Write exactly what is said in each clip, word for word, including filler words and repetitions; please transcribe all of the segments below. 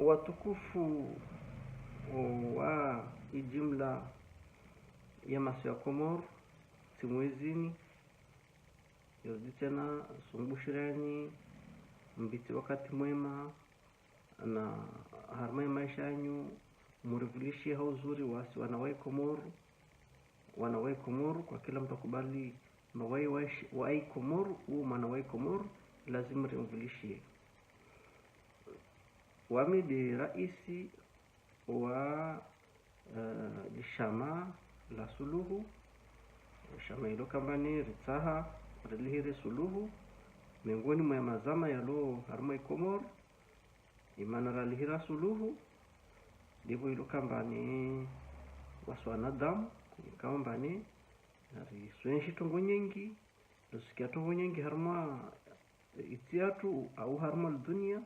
Watukufu wa ijimla ya masiwa ya Komori, tsimwezini, yozidi tsena sumbushirani, mbiti wakati mwema, na harumwa ye maesha yanyu, murivulishiye ha uzuri wasi wana wa Komori, wana wa Komori, kwa kila mutru akubali mba waye wa, wa Komori, uwo mwana wa Komori, lazimu rimvulishiye. Wami nde raisi wa, eh, lishama la Suluhu, shama ilo kamba ni ritsaha rilihire Suluhu, mengoni mwa mazama yalo harumwa Komori, imana ralihira Suluhu, ndepvo ilo kamba ni wasi wanadamu, kamba ni, riswenshi trongo nyengi, risikia trongo nyengi harumwa, eh, itsi yatru au harumwa dunia,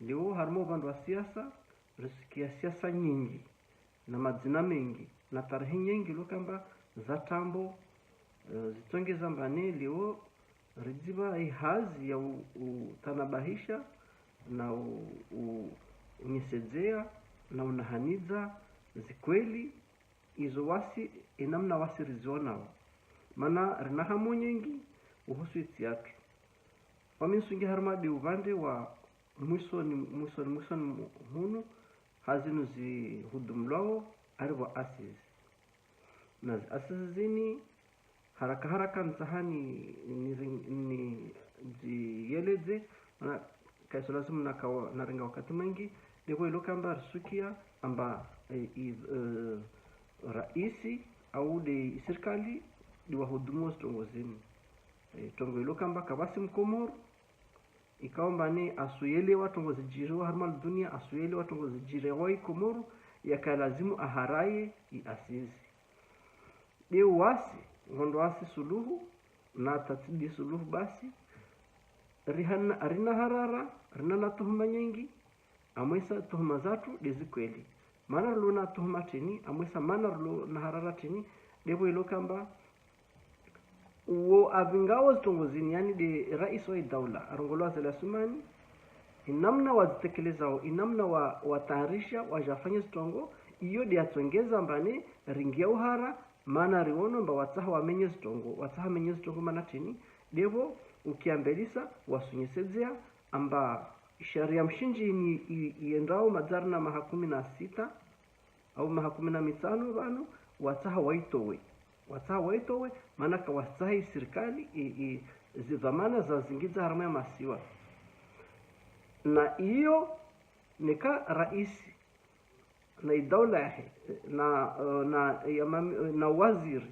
leo harumwa upande wa siasa, risikia siasa nyengi, na madzina mengi, na tarehi nyengi ilo kamba za tambo, eh, zitsongeza mbani leo ridzipva ihazi ya u-, utanabahisha na u-, u-, unyesedzea na unahanidza zikweli izo wasi, inamna wasi rizionao. Mana rina hamu nyengi uhusu itsi yatru. Wami nsungi harumwa nde upvande wa mwisoni, mwisoni, mwisoni mu-, hunu, ha zinu zihudumulwao aripvo assises. Na zi assises zini, haraka haraka ntsaha ni, ni, ni, niziyeledze, mana kaiso lazimu nakawa, narenga wakati mwengi, ndepvo ilo kamba risukia, amba, eh, i, eh, raisi, au nde isirikali, nde wahudumu zitrongo zini. Eh, trongo ilo kamba kapvatsi Mkomori, ikao mbani asuyelewa trongo zidjiriwa harumwa dunia, asuyelewa trongo zidjiriwa Komori, yaka lazimu aharaye i assises. Nde wasi, ngondo wasi Suluhu, na tatidi Suluhu basi, rihana, rina harara, rina na tuhuma nyengi, amwesa tuhuma zatru nde zikweli. Mana rilo na tuhuma trini, amwesa mana rilo na harara trini, ndepvo ilo kamba, uwo avingao zitrongo zini, yani nde raisi wa idaula, arongolwa Azali Assoumani, inamna wazitekelezao, inamna wa, watayarisha, wajafanya zitrongo, iyo nde yatsongeza mbani ringia uhara, mana riono mba watsaha wamenye zitrongo, watsaha wamenye zitrongo mana trini, ndepvo ukiambelisa, wasunyesedzea, amba sharia mshindzi ini i-, iendrao madzana na maha kumi na sita, au maha kumi na mitsano pvanu, watsaha waitowe. Watsaha waitowe, mana kawatsaha isirikali, i, i, zidhwamana zazingidza harumwa ya masiwa. Na iyo, neka raisi, na idaula yahe, na, eh, na, ya mami, eh, na waziri,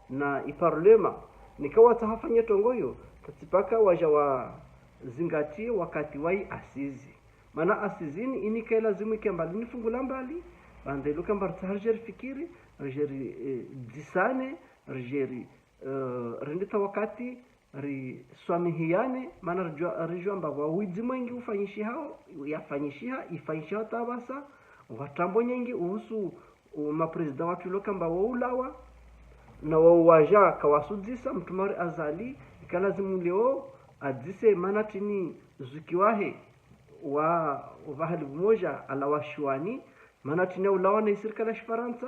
na iparlema, neka watsaha wafanye trongo iyo, katsi paka waja wazingatie wakati wa i assises. Mana assises ini, ini kailazimu ike mbali ni fungu la mbali, pvandza ilo kamba ritsaha rije rifikiri, rije ri, eh, dzisane, rije ri, eh, rende ta wakati, riswamihiyane, mana rijua, rijua amba pvwa widzi mwengi ufanyishihao, yafanyishiha, ifanyishihao ta pvasa, pvwa tambo nyengi uhusu, u, maprezida watru ilo kamba waulawa, na wao waja kawasudzisa, mutru mari Azali, ika lazimu leo, adzise mana trini zuki wahe, wa, wa pvahali pvumoja, alawa shiwani, mana trini aulawa na isirikali ya Shifarantsa,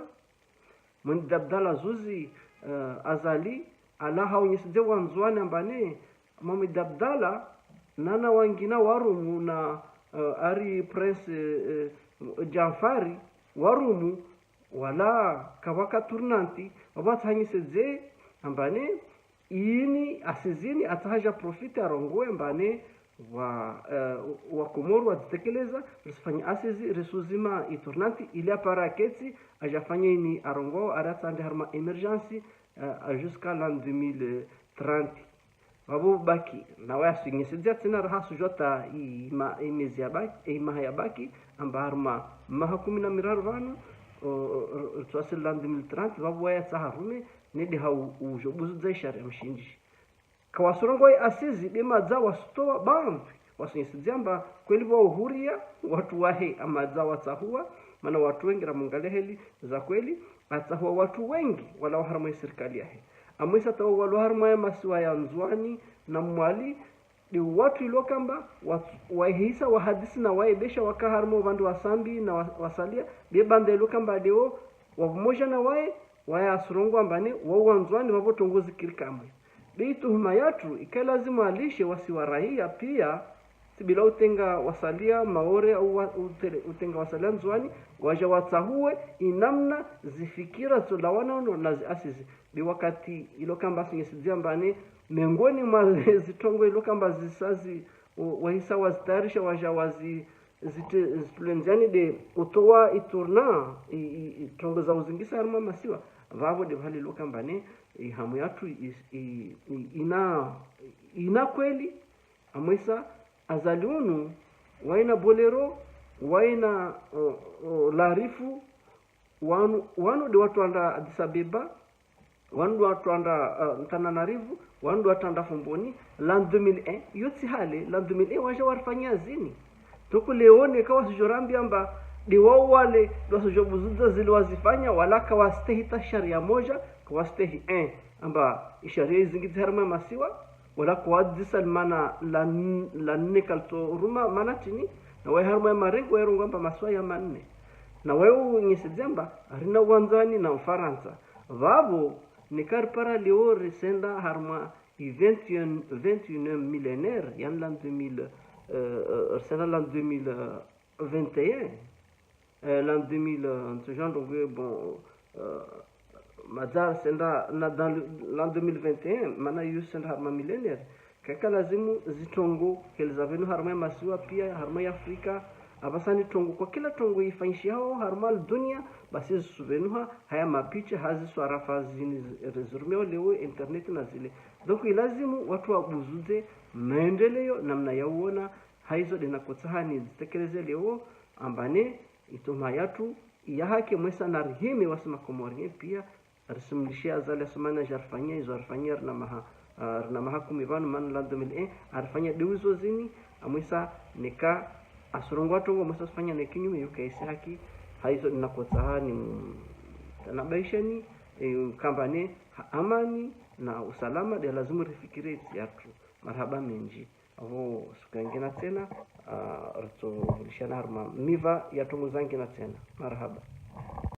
Mohamed Abdallah zuzi, eh, Azali, alaha unyesedzea wandzuwani amba ne, Mohamed Abdallah, nana wangina warumu na, eh, ari Prince, eh, eh, Djanfari, warumu, wala kawaka tournante, wapvatsa hanyesedze, amba ne, ini, assises ini, atsaha aja profite arongowe amba ne, wa, eh, wa Komoro wadzitekeleza, risifanye assises, risuzima i tournante, ili apare aketsi, aja afanye ini arongowe, ari atsende harumwa émergence, eh, jusqu'à l'an deux mille trente. Pvapvo baki, nawe asunyesedzea tsena raha asujua ta i, ima, imezi ya baki, imaha ya baki, amba harumwa maha kumi na miraru pvanu, o, o, o, ritsuwasili l'an deux mille trente, pvapvo waye atsaha arume, nedi ha u, ujo buzudza isharia mshindzi. Kawasurongowa i assises, be madza wasutowa, bamvi, wasunyesedzea amba kweli pvwa uhuria, watru wahe amadza watsahuwa, mana watru wengi ramungalia heli za kweli, atsahuwa watru wengi, walawa harumwa isirikali yahe. Amwesa ta walawa harumwa ya masiwa ya Ndzuwani na Mwali, Nde watru ilo kamba wa- wahisa wahadisi na waye, besha waka harumwa upvandre wa Sambi na wa- wasalia, be banda ilo kamba leo wa pvumoja na waye, waye asurongoa amba ne wao wa Ndzuani vavo trongo zikiri kamwe. Be ituhuma yatru ika lazimu alishe wasi wa raia pia, si bila utenga wasalia Maore au wa- utele- utenga wasalia Ndzuani, waja watsahuwe inamna zifikira zolawana no na zi assises. Be wakati ilo kamba sinyesidzia amba ne mengoni mwa zitrongo ilo kamba zisazi wahisa wazitayarisha waja wazi zite- zitulenziani nde utowa itournant i- i- itrongo za uzingisa harumwa masiwa. Vavo nde vale ilo kamba ne ihamu yatru i- i- i- ina ina kweli. Amwesa Azali unu waina Bolero, waina uh, uh, Larifu, wanu wanu nde watru wanda Addis Abeba, wanu nde watru wanda uh, Antananarivo, wanu nde watru wanda Fomboni, l'an deux mille un, iyo tsi hale, l'an deux mille un waja warifanyia zini. Toko leo neka wasujo rambia amba nde wao wale nde wasujo buzudza zile wazifanya, wala kawastehi ta sharia moja, kawastehi eh, amba isharia izingidzi harumwa masiwa, wala kuwadzisa limana la n- la nne kalitso ruma mana tini, na waye harumwa ya marengo waye rongoa amba masiwa ya manne. Na waye unyesidzia amba rina Wandzani na Ufarantsa. Vavo neka ripara leo risenda harumwa i vingt et un, vingt et unième millénaire, yani l'an deux mille, euh, euh, risenda l'an deux mille vingt et un, euh, l'an deux mille, euh, ce genre de, bon, euh, madza risenda na dans le- l'an deux mille vingt et un, mana iyo risenda harumwa millénaire. Kaka lazimu zitrongo heli zavenu harumwa ya masiwa pia harumwa ya Afrika. Apvasa ni trongo kwa kila trongo ifanyishihao harumwa dunia, basi zisuvenuha haya mapicha hazi swarafa zini zi- zirumiao leo internet na zile. Donc ilazimu watru wabuzudze maendeleo namna ya uona. Haizo nde nakotsaha nizitekeleze leo, amba ne ituhuma yatru iya haki mwesa na rihime wasi Makomorien pia risimlishe Azali Assoumani aja arifanyia izo arifanyia rina maha, ah, rina maha kumi vanu mana l'an deux mille un arifanyia nde izo zini. Amwesa neka asurongoa trongo mwesa asifanya ne kinyume, iyo kaisi haki. Haizo nde nakotsaha nimtanabaisheni, eh, kamba ne ha- amani na usalama nde lazimu rifikire ntsi yatru. Marahaba mendji. Avo suku yangina tsena, ah, ritsovulishana harumwa miva ya trongo zangina tsena. Marahaba.